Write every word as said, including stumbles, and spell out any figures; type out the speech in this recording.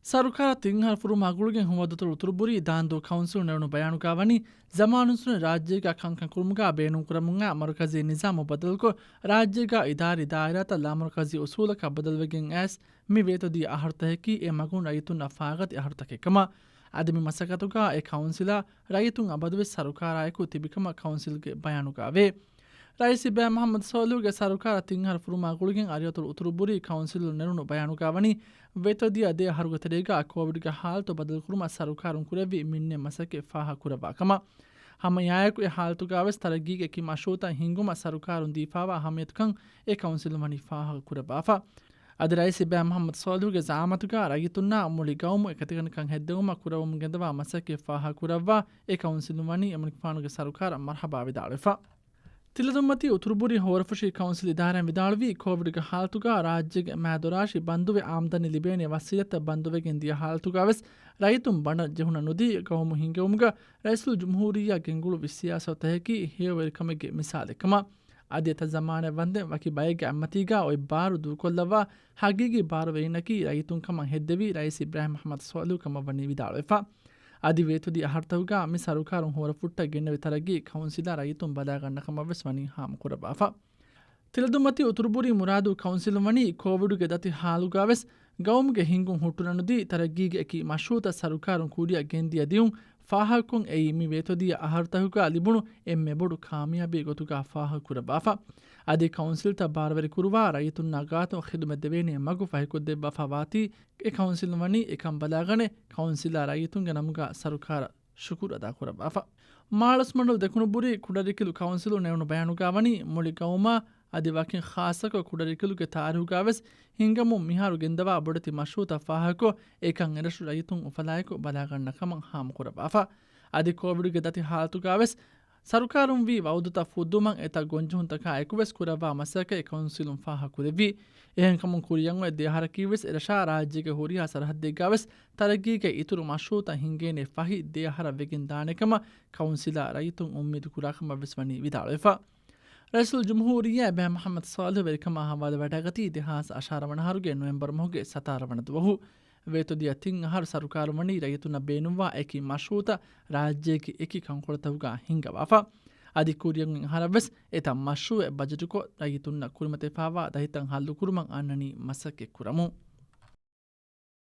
ސަރުކާރަށް ތިން އަހަރު ފުރުމާ ގުޅިގެން ހުވަދުތޮޅު އުތުރުބުރީ ދާންދޫ ކައުންސިލުން ނެރުނު ބަޔާނުގާ ވަނީ، ޒަމާނުއްސުން ރާއްޖޭގާ ކަންކަން ކުރުމުގާ ބޭނުންކުރަމުންއާ މަރުކަޒީ ނިޒާމު ބަދަލުކޮށް، ރާއްޖޭގާ އިދާރީ ދާއިރާތައް ލާމަރުކަޒީ އުސޫލަކަށް ބަދަލުވެގެން އައިސް، މި ވޭތުދިޔަ އަހަރުތަކަކީ އެ މަގުން ރައްޔިތުންނަށް ފާގަތި އަހަރުތަކެއް ކަމަށް. އަދި މި މަސައްކަތުގާ އެ ކައުންސިލާ ރައްޔިތުން އަބަދުވެސް ސަރުކާރާއެކު ތިބިކަމަށް ކައުންސިލްގެ ބަޔާނުގާވޭ. ރައީސް އިބްރާހިމް މުޙައްމަދު ޞާލިޙުގެ ސަރުކާރަށް ތިން އަހަރު ފުރުމާ ގުޅިގެން އަރިއަތޮޅު އުތުރުބުރީ ކައުންސިލުން ނެރުނު ބަޔާނުގާ ވަނީ، ވޭތުދިޔަ ދެ އަހަރުގެ ތެރޭގާ ކޯވިޑްގެ ހާލަތު ބަދަލުކުރުމަށް ސަރުކާރުން ކުރެއްވި މިންނެއް މަސައްކަތް ފާހަގަކުރައްވާ ކަމަށް. ހަމައެއާއެކު އެ ހާލަތުގާވެސް ތަރައްގީގެ އެކި މަޝްރޫޢުތައް ހިންގުމަށް ސަރުކާރުން ދީފާވާ އަހައްމިޔަތުކަން އެ ކައުންސިލުން ވަނީ ފާހަގަކުރައްވާފަ. އަދި ރައީސް އިބްރާހިމް މުޙައްމަދު ޞާލިޙުގެ ޒަޢާމަތުގާ ރައްޔިތުންނާ މުޅި ގައުމު އެކަތިގަނޑަކަށް ހެއްދެވުމަށް ކުރައްވަމުން ގެންދަވާ މަސައްކަތް ފާހަގަކުރައްވާ އެ ކައުންސިލުން ވަނީ އެމަނިކުފާނުގެ ސަރުކާރަށް މަރުޙަބާ ވިދާޅުވެފަ. ތިލަދުންމަތީ އުތުރުބުރީ ހޯރަފުށި ކައުންސިލް އިދާރާއިން ވިދާޅުވީ، ކޯވިޑްގެ ހާލަތުގާ ރާއްޖޭގެ މާދުރާށި ބަންދުވެ އާމްދަނީ ލިބޭނެ ވަސީލަތްތައް ބަންދުވެގެން ދިޔަ ހާލަތުގާވެސް ރައްޔިތުން ބަނޑަށް ޖެހުނަށް ނުދީ ގައުމު ހިންގެވުމުގަ ރައީސުލްޖުމްހޫރިއްޔާ ގެންގުޅުއްވި ސިޔާސަތުތަކަކީ ހެޔޮވެރިކަމެއްގެ މިސާލެއް ކަމަށް. އަދި އެތައް ޒަމާނެއް ވަންދެން ވަކި ބައެއްގެ އަތްމަތީގާ އޮތް ބާރު ދޫކޮށްލައްވާ ހަގީގީ ބާރުވެރިންނަކީ ރައްޔިތުން ކަމަށް ހެއްދެވީ ރައީސް އިބްރާހިމް މުޙައްމަދު ޞާލިޙު ކަމަށް ވަނީ ވިދާޅުވެފަ. އަދި ވޭތުދިޔަ އަހަރުތަކުގާ މި ސަރުކާރުން ހޯރަފުށްޓަށް ގެންނެވި ތަރައްގީ ކައުންސިލާ ރައްޔިތުން ބަލާގަންނަ ކަމަށްވެސް ވަނީ ހާމަކުރައްވާފަ. ތިލަދުންމަތީ އުތުރުބުރީ މުރާދޫ ކައުންސިލުން ވަނީ ކޯވިޑުގެ ދަތި ހާލުގާވެސް ގައުމުގެ ހިންގުން ހުއްޓުނަނުދީ ތަރައްގީގެ އެކި މަޝްރޫޢުތައް ސަރުކާރުން ކުރިއަށް ގެންދިޔަ ދިޔުން ފާހަގަކޮށް އެއީ މި ވޭތުދިޔަ އަހަރުތަކުގާ ލިބުނު އެންމެ ބޮޑު ކާމިޔާބީ ގޮތުގާ ފާހަގަކުރައްވާފަ. އަދި ކައުންސިލްތައް ބާރުވެރި ކުރުވާ ރައްޔިތުންނާ ގާތުން ޚިދުމަތް ދެވޭނެ މަގު ފަހިކޮށްދެއްވާފަ ވާތީ އެ ކައުންސިލުން ވަނީ އެކަން ބަލާގަނެ ކައުންސިލާ ރައްޔިތުންގެ ނަމުގާ ސަރުކާރަށް ޝުކުރު އަދާކުރައްވާފަ. މާޅޮސްމަންޑުލު ދެކުނުބުރީ ކުޑަރިކިލު ކައުންސިލުން ނެރުނު ބަޔާނުގާ ވަނީ މުޅި ގައުމާ އަދި ވަކިން ޚާއްޞަކޮށް ކުޑަރިކިލުގެ ތާރީހުގާވެސް ހިނގަމުން މިހާރު ގެންދަވާ ބޮޑެތި މަޝްރޫޢުތައް ފާހަގަކޮށް އެކަން އެރަށު ރައްޔިތުން އުފަލާއެކު ބަލާގަންނަ ކަމަށް ހާމަކުރައްވާފަ. އަދި ކޯވިޑުގެ ދަތި ހާލަތުގާވެސް ސަރުކާރުން ވީ ވައުދުތައް ފުއްދުމަށް އެތައް ގޮންޖެހުންތަކާ އެކުވެސް ކުރައްވާ މަސައްކަތް ކައުންސިލުން ފާހަގަކުރެއްވީ. އެހެންކަމުން ކުރިއަށް އޮތް ދެ އަހަރަކީވެސް އެރަށާ ރާއްޖޭގެ ހުރިހާ ސަރަހައްދެއްގާވެސް ތަރައްގީގެ އިތުރު މަޝްރޫޢުތައް ހިންގޭނެ ފަހި ދެ އަހަރަށް ވެގެން ދާނެ ކަމަށް ކައުންސިލާ ރައްޔިތުން އުއްމީދު ކުރާ ކަމަށް ވެސް ވަނީ ވިދާޅުވެފަ. ރައީސުލްޖުމްހޫރިއްޔާ އިބްރާހިމް މުޙައްމަދު ޞާލިޙު ވެރިކަމާ ހަވާލުވެވަޑައިގަތީ ދެހާސް އަށާރަ ވަނަ އަހަރުގެ ނޮވެމްބަރު މަހުގެ ސަތާރަ ވަނަ ދުވަހު. ވޭތުދިޔަ ތިން އަހަރު ސަރުކާރު ވަނީ ރައްޔިތުންނަށް ބޭނުންވާ އެކި މަޝްރޫޢުތައް ރާއްޖޭގެ އެކި ކަންކޮޅުތަކުގާ ހިންގަވާފަ. އަދި ކުރިއަށް އޮތް އަހަރަށްވެސް އެތައް މަޝްރޫޢެއް ބަޖެޓުކޮށް ރައްޔިތުންނަށް ކުރިމަތިވެފާވާ ދަތިތައް ހައްލުކުރުމަށް އަންނަނީ މަސައްކަތް ކުރަމުން.